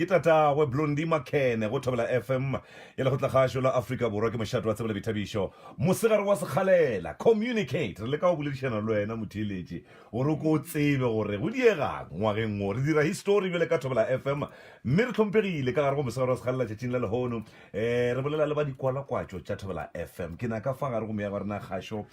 Ke tatagwe Blondie Makhene go Thobela FM ya Lekgotlakgašo la Afrika Borwa. Ke mošate wa tsebo le boithabišo. Mosegare wa sekgalela, Communicate. Re leka go boledišana le wena motheeletši gore o ko o tsebe gore go diegang ngwageng wo. Re dira histori bjale ka Thobela FM mme re hlomphegile ka gare go mosegare wa sekgalela tšatšing la lehono. Um re bolela le ba dikwalakwatšo tša Thobela FM. Ke na ka fa gare go meago ya rena kgašo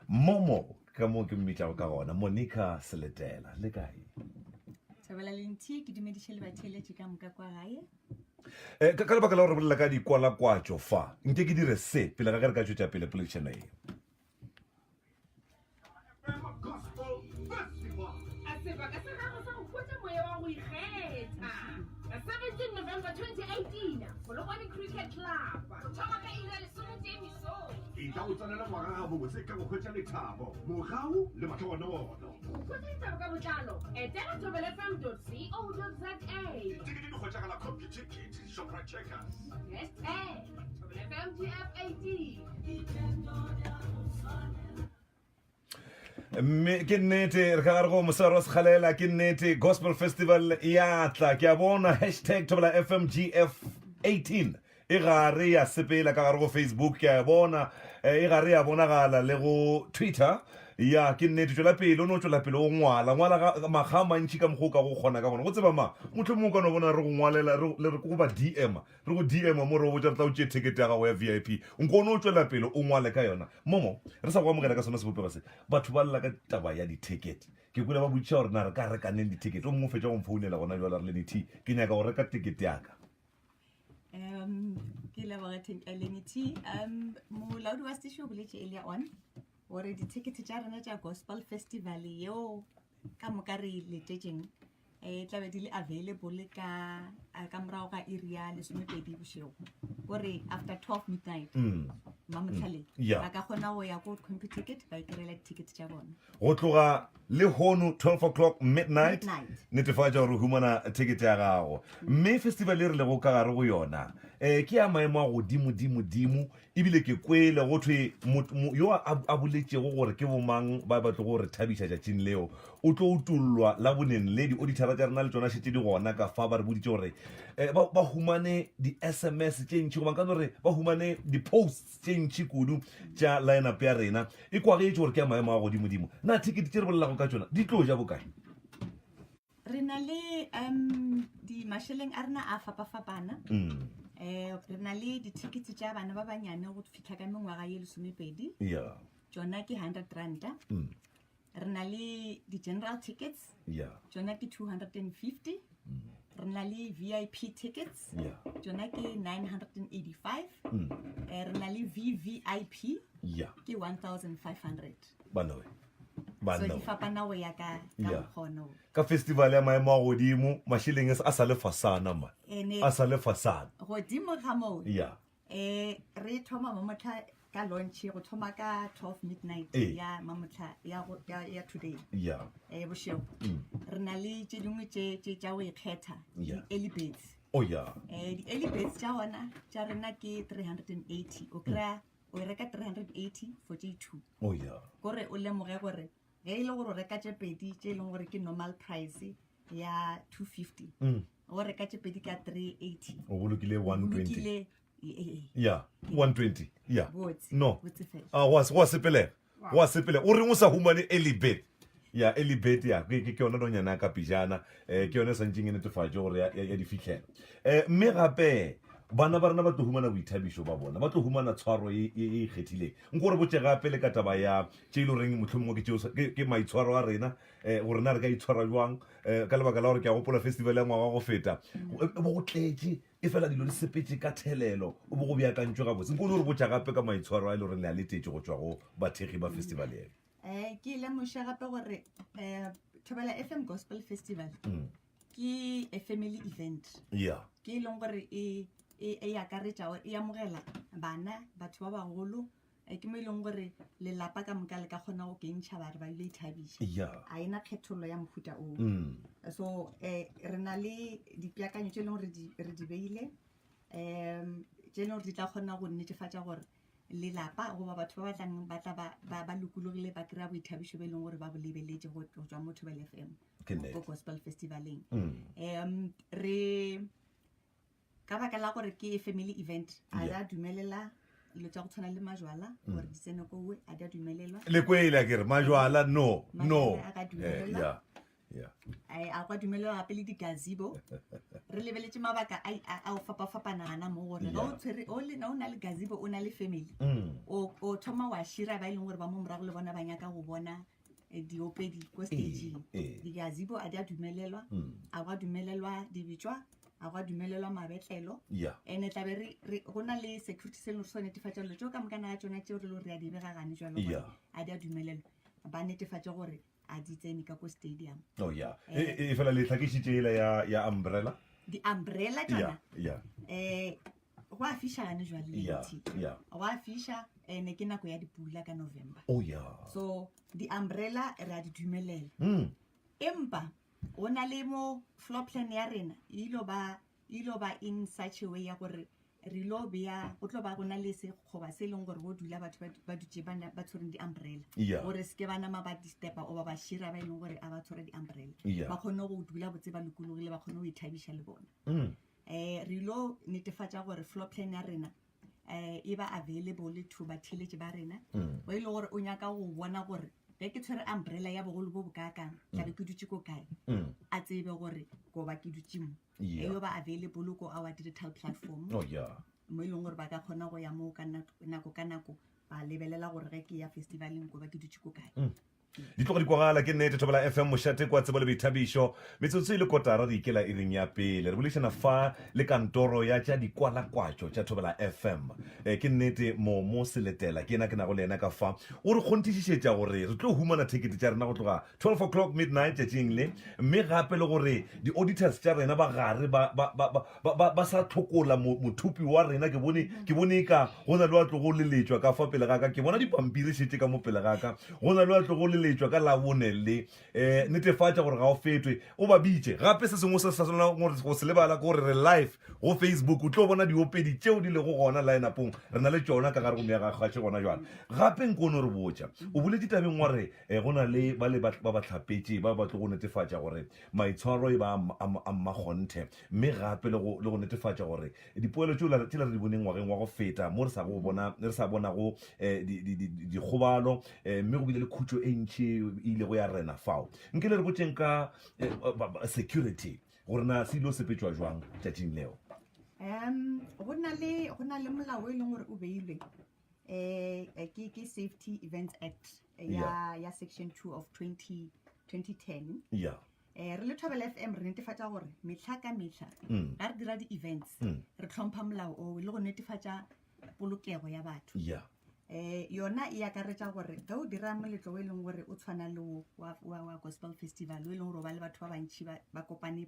Momo Ka moo ke mmitšago ka gona, Monica Seletela. Le kae? Thobela Lenti, ke dumediše le batheeletši ka moka kwa gae. Eh, ka lebaka la gore bolela ka dikwalakwatšo fa, nke ke dire se pele ga ge re ka tšwetša pele poledišano ye. Sebaka sa gago sa go hwetša moya wa go ikgetha. 17 November 2018, Polokwane Cricket Club. Go thoma ka iri ya lesometee mesong. Etla o tsenele ngwaga gabotse ka go hwetša lethabo, mogau le mahlogonolo. Go hwetša ditaba ka botlalo, etela thobelfm.co.za. Ditekete di hwetšagala Computicket, Shoprite Checkers. Hashtag ThobelFMGF18. Mme ke nnete re ka gare go mosegare wa sekgalela, ke nnete Gospel Festival ya tla. Ke a bona hashtag Thobela FM GF 18 e gare ya sepela ka gare go Facebook, ke a e bona eh, e gare ya bonagala le go Twitter. Ya ke nnete, tšwela pele o no tšwela pele o ngwala ngwala ga makga a mantši ka mokgwa o ka go kgona ka gona. Go tseba ma mohlomongwe o ka no bona re go ngwalela re le re go ba DM re go DM mo re go botša re tla o tšee thekete ya gago ya VIP. Nko o no tšwela pele o ngwale ka yona. Momo, re sa go amogela ka sona sebopego se, batho ba lla ka taba ya dithekete. Ke kwele ba botšiša gore na re ka reka neng dithekete. O mongwe o fetša go mfounela gona bjale a re, Lenny T, ke nyaka go reka tekete ya ka. Um, ke leboga eh, Lenny T. Um, molaodi wa station o boletše earlier on gore dithekete tša rena tša Gospel Festival yeo ka moka re e letetšeng e tlabe di le available ka ka morago ga iri ya lesomepedi bošego kore after 12 midnight mm. mamotlhale mm. ba ka kgona go ya ko computicket ba ikerela di-ticket tša bona go tloga le hono 12 o'clock midnight netefatša gore o humana ticket ya gago mme festival e re lego ka gare go yona um ke ya maemo a godimodimodimo Ebile ke kwele go thwe yo a boletšego gore ke bomang ba ba tlogo re thabiša tšatšing leo, o tlo utollwa Laboneng le. Diodithara tša rena le tšona šetše di gona ka fa, ba re boditše gore ba, ba humane di-SMS tše ntši, goba nka no re ba humane di-posts tše ntši kudu tša line-up ya rena. E kwagetše gore ke ya maemo a godimodimo. Na thekete tše re bolelago ka tšona di tlo ja bokae? Re na le um di mašeleng a rena a fapafapana. Mm. Eh, re na le di-tickets tša bana ba banyane go fihla ka mengwaga ye lesomepedi. Yeah. Tšona ke 100 ranta. Mm. Re na le di-general tickets. Yeah. Tšona ke 250. Mm. Re na le VIP tickets. Yeah. Tšona ke 985. Mm. Eh, re na le VVIP. Yeah. Ke 1500. Bana we. So di fapana go ya ka ka mokgono. Ka festival ya maemo a godimo mašeleng a sa le fasana man. A sa le fasana. Godimo ga moo. Yeah. Eh re thoma mamotlha ka launch go thoma ka 12 midnight eh. ya mamotlha ya ya, ya today. Yeah. Eh bošego. Mm. Re na le tše dingwe tše tše tša go ikgetha. Yeah. Early birds. Oh yeah. Eh di early birds tša gona tša rena ke 380 o kry-a mm. o e reka 380 for tše two oh, yeah. kore o lemoge gore ge e le gore o reka tše pedi tše e leng gore ke normal price ya 250 mm. o reka tše pedi ka 380 o bolokile 120 ya 120 ya no ah, go a sepelega go a sepelega o reng o sa humane early bird ya early bird ya ke ke yona nonyana ya ka pejana um ke yone e santšeng e netefatše gore ya di fitlhela um mme gape bana ba rena ba tlo humana boithabišo ba bona ba tlo humana tshwaro e, e, e ikgethileng nko re botše gape le ka taba ya tše e le goreng mohlomongwe ke tšeo ke maitshwaro a rena um gore na re ka itshwara jwang um ka lebaka la gore ke a gopola festival ya ngwaga go feta bo go tletše E fela dilo di sepetše ka thelelo, o bo go beakantšwe gabotse. Nko o no re botša gape ka maitshwaro a e le gore le a letetše go tšwa go bathekgi ba festival ye. Um ke lemoše gape gore um Thobela FM Gospel Festival mm. ke a family event. Yeah. Ke e leng gore e e, e akaretša e amogela bana, batho ba bagolo, eh, ke mo e leng gore lelapa ka moka le ka kgona go kentšha bare ba ile ithabiša yeah. a ena kgethollo ya mohuta oo mm. so um re na le dipeakanyo tše e leng gore re di beile um tše e leng gore di tla kgona go netefatša gore lelapa goba batho ba batlang ba tla ba lokologile ba kry-a boithabišo be e leng gore ba bo lebeletše go tswa mo Thobela FM ko gospel festivaleng um mm. re Ka baka la gore ke family event, a Yeah. di a dumelela dilo tša go tshwana le majwala gore di tsene kowe, a di a dumelelwa. Le kwele a ke re majwala no no. Majwala a ka Eh, dumelelwa. yeah. Yeah. Eh, a gwa dumelelwa gape le di-gazebo. Re lebeletše mabaka a a a go fapafapana gana mo gore ge o Yeah. tshwere o le o na le gazebo o na le family. O o thoma wa šira ba e leng gore ba mo morago le bona ba nyaka go bona eh, diopedi ko stageng. eh. Di-gazebo a di a dumelelwa, a gwa dumelelwa dibetšwa, a gwa dumelelwa mabetlelo. Yeah. And tla be re re go na le security se leng gore se netefatša dilo tšeo ka moka na tšona tšeo re le gore re a di bega gane jalo gore Yeah. a di a dumelelwa. Ba netefatše gore a di tsene ka ko stadium. Oh yeah. E e fela le tlhakišitše ela ya ya umbrella. Di-umbrella tšona Yeah, yeah. eh go a fiša gane jwale le Yeah, Letty. yeah. Go a fiša ene ke nako ya dipula ka November. Oh yeah. So di-umbrella re a di dumelela. Empa go na le mo floor plan ya rena e ilo ba e ilo ba in such a way ya gore re ilo bea go tlo ba go na le sekgoba se e leng gore go dula batho ba ba dutše ba na- ba tshwereng di-umbrella Yeah. gore se ke ba nama ba disturba oba ba šira ba e leng gore a ba tshwara di-umbrella Yeah. ba kgone go dula botse ba lokologile ba kgone go ithabiša le bona. Eh re ilo netefatša gore floor plan ya rena eh e ba available to batheeletši ba rena o e le gore o nyaka go bona gore ge ke tshwere umbrella ya bogolo bo bokaakang tla be ke dutše ko kae a tsebe gore ko ba ke dutše mo Yeah. e yo ba available ko our digital platform Oh yeah. mo e leng gore ba ka kgona go ya moo ka nako ka nako ba lebelela gore ge ke ya festivaleng ko ba ke dutše ko kae. Di tloga di kwagala ke nnete Thobela FM mošate kwa tsebo le boithabišo metsotso e le kotara re ikela iring ya pele re boledišana fa le kantoro ya tša dikwalakwatšo tša Thobela FM eh, ke nnete Momo Seletela ke yena ke nago le yena ka fa o re kgonthišišetša gore re tlo humana thekete tša rena go tloga 12 o'clock midnight tšatšing le mme gape le gore di-auditors tša rena ba gare ba, ba, ba, ba, ba, ba, ba sa tlhokola mothupi wa rena. Ke bone, ke bone e ka go na le wa tlogo leletšwa ka fa pele ga ka. Ke bona dipampiri šetše ka mo pele ga ka. Go na le wa tlogo leletšwa ka Labone le. Um netefatša gore ga o fetwe. O ba bitše. Gape se sengwe se sa swanelago gore go se lebala ke gore re live go Facebook. O tlo bona diopedi tšeo di lego gona line-upong. Re na le tšona ka gare go meagakgatše gona jwale. Gape nko no re botša. O boletše tabeng wa re um go na le ba le ba ba hlapetše ba ba tlogo netefatša gore maitshwaro e ba a, a, a mmakgonthe. Mme gape le go, le go netefatša gore dipoelo tšola tšela re di boneng ngwageng wa go feta mo re sa go bona, re sa bonago eh, di, di, di, dikgobalo eh, mme go bile le khutšo e ntši e ilego ya rena fao. Nke le re botšeng ka eh, security gore na se ilo sepetšwa jwang tšatšing leo. Um, go na le go na le molao o e leng gore o beilwe eh, eh, ke ke Safety Events Act eh, ya ya section 2 of 20 2010 Yeah. Eh, re le Thobela FM re netefatša gore mehla ka mehla ga re dira di-events re tlhompha molao oo le go netefatša polokego ya batho. Yeah. Eh, yona e akaretša gore ge o dira moletlo o e leng gore o tshwana le wo wa, wa, wa gospel festival o e leng gore o ba le batho ba bantši ba, ba kopane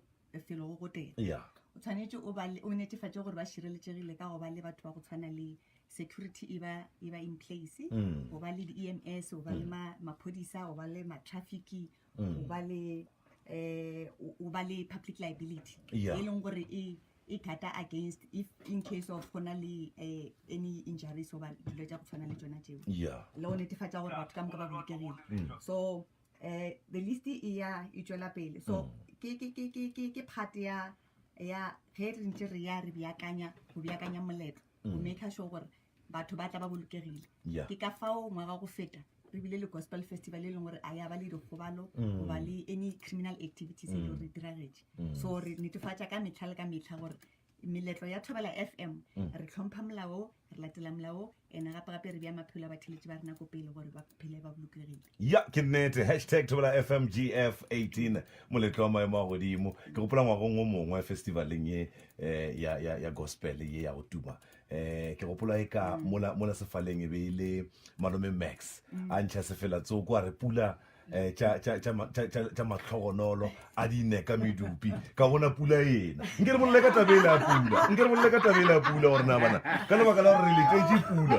felo go gotee Yeah. o tshwanetše o ba le, o netefatše gore ba šireletšegile ka go ba le batho ba go tshwana le security e ba, e ba in place, o ba le di-EMS, o ba le ma, maphodisa, o ba le ma-traffic, o ba le eh o ba le public liability Yeah. e leng gore e e gata against if in case of go na le eh, any injuries goba dilo tša go tshwana le tšona tšeo Yeah. le go netefatša gore batho ka moka ba bolokegile so eh the list e ya e tšwela pele so ke ke ke ke ke ke part ya ya ge re ntse re ya re beakanya go beakanya moletlo go make sure gore batho ba tla ba bolokegile Yeah. ke ka fao ngwaga go feta re bile le gospel festival e leng gore a ya ba le dikgobalo goba le any criminal activities e leng gore di diragetše so re netefatša ka metlha le ka metlha gore meletlo ya Thobela FM re tlhompha molao re latela molao ene gape gape re bea maphelo a batheletši ba rena ko pele gore ba phele ba bolokegile Ya, ke nnete. Hashtag Thobela FM GF 18 moletlo wa maemo a godimo. Ke gopola ngwagong o mongwe festivaleng ye eh, ya, ya, ya gospel ye ya go tuma. Eh, ke gopola e ka mola, mola sefaleng e be e le malome Max a ntšha sefela tsoko a re pula eh, tša, tša, tša, ma- tša, tša, tša mahlogonolo a di ne ka medupi ka bona pula ena. Nke re bolele ka taba ele ya pula, nke re bolele ka taba ele ya pula gore na bana ka lebaka la gore re letetše pula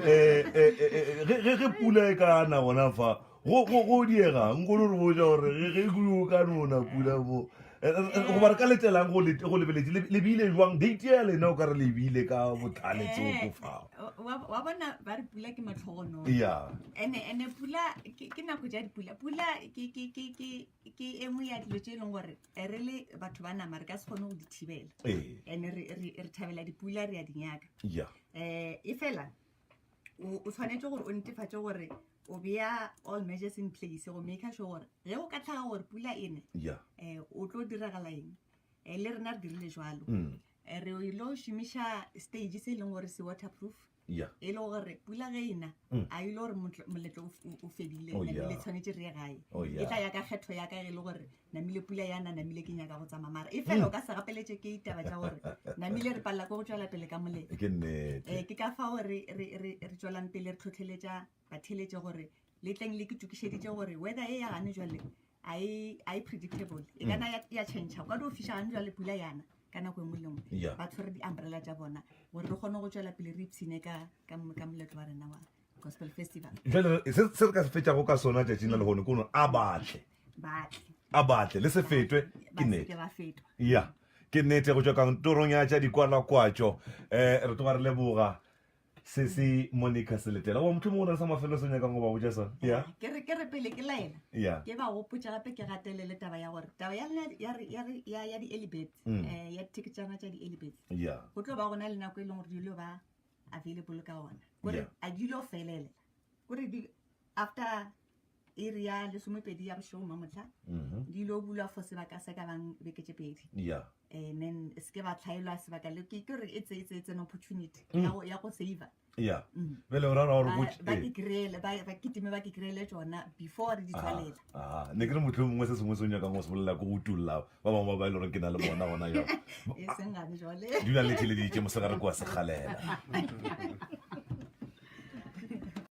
eh, eh, eh, eh, ge, ge, ge pula e ka na gona fa go, go, go diegang nko no re botša gore ge, ge o ka no na pula mo. Goba re ka letelang go go lebeletše le beile jwang date ya lena o ka re le beile ka botlhale tsoko fao. Wa bona ba re pula ke matlhogonolo. Ya. Ene ene pula ke nako ja dipula. Pula ke ke ke ke ke e nngwe ya dilo tše e leng gore re le batho ba nama re ka se kgone go di thibela. Ene re re thabela dipula re a di nyaka. Ya. Eh e fela o tshwanetse gore o netefatše gore o bea all measures in place go make sure gore ge o ka tlhaga gore pula e ne yeah. eh, o tlo diragala eng eh, le rena re dirile jalo mm. eh, re ilo šomiša stage se e leng gore se waterproof yeah. e le gore pula ge ena mm. a ile gore moletlo o fedile oh, namile tshwanetse re ye gae oh, e tla ya ka kgetho ya ka e le gore namile pula yana namile ke nyaka go tsamaya mara e fela o ka se gapeletše ke ditaba tša gore namile re palela ko go tšwela pele ka moletlo ke nnete um ke ka fao re tswelang pele re tlhotlheletša batheletše gore le tleng le ke tokišeditše gore weather e ya gane jale a e, e predictable e kana mm. ya change ka di o fiša gane jale pula yana ka nako e nngwe le nngwe ba tshwere di-umbrella tša bona gore re kgone go tswela pele re ipshine ka moletlo wa rena wa gospel festival jale se re ka se fetšago ka sona tšatšing la lehono ke gore a batle batle a batle le se fetwe ke nnete ba fetwa ya ke nnete go tšwa kantorong ya tša dikwalakwatšo um re tloga re leboga se se monica seletela goba motlho mongwe o na le sa mafelo se nyakang go ba botša sona ya ke re ke re pele ke laela ya ke ba gopotša gape ke gatelele taba ya gore taba ya lena ya re- ya re- ya ya di-early birds Mm. eh, ya ditheketšana tša di-early birds ya go tlo ba gona le nako e leng gore dilo ba available ka ona kore Yeah. a dilo felela kore di after iri ya lesomepedi ya bošego mamotlha Mhm. di ilo bulwa for sebaka se ka bang beke tše pedi ya and then se ke ba tlhaelwa sebaka le ke kore it's, it's, it's an opportunity Mm. ya go- ya go saver ya Mm. bjale o rara gore ba botse- ba eh. ke kry-ele ba ba kitime ba ke kry-ele tsona before re di tswalela Ah, ne ke re motlho mongwe se sengwe se o nyakang go se bolela ko go utulla ba bangwe ba ba e le goreng ke na le bona gona jang e seng gane jale dula le theleditše mosegare kua segalela.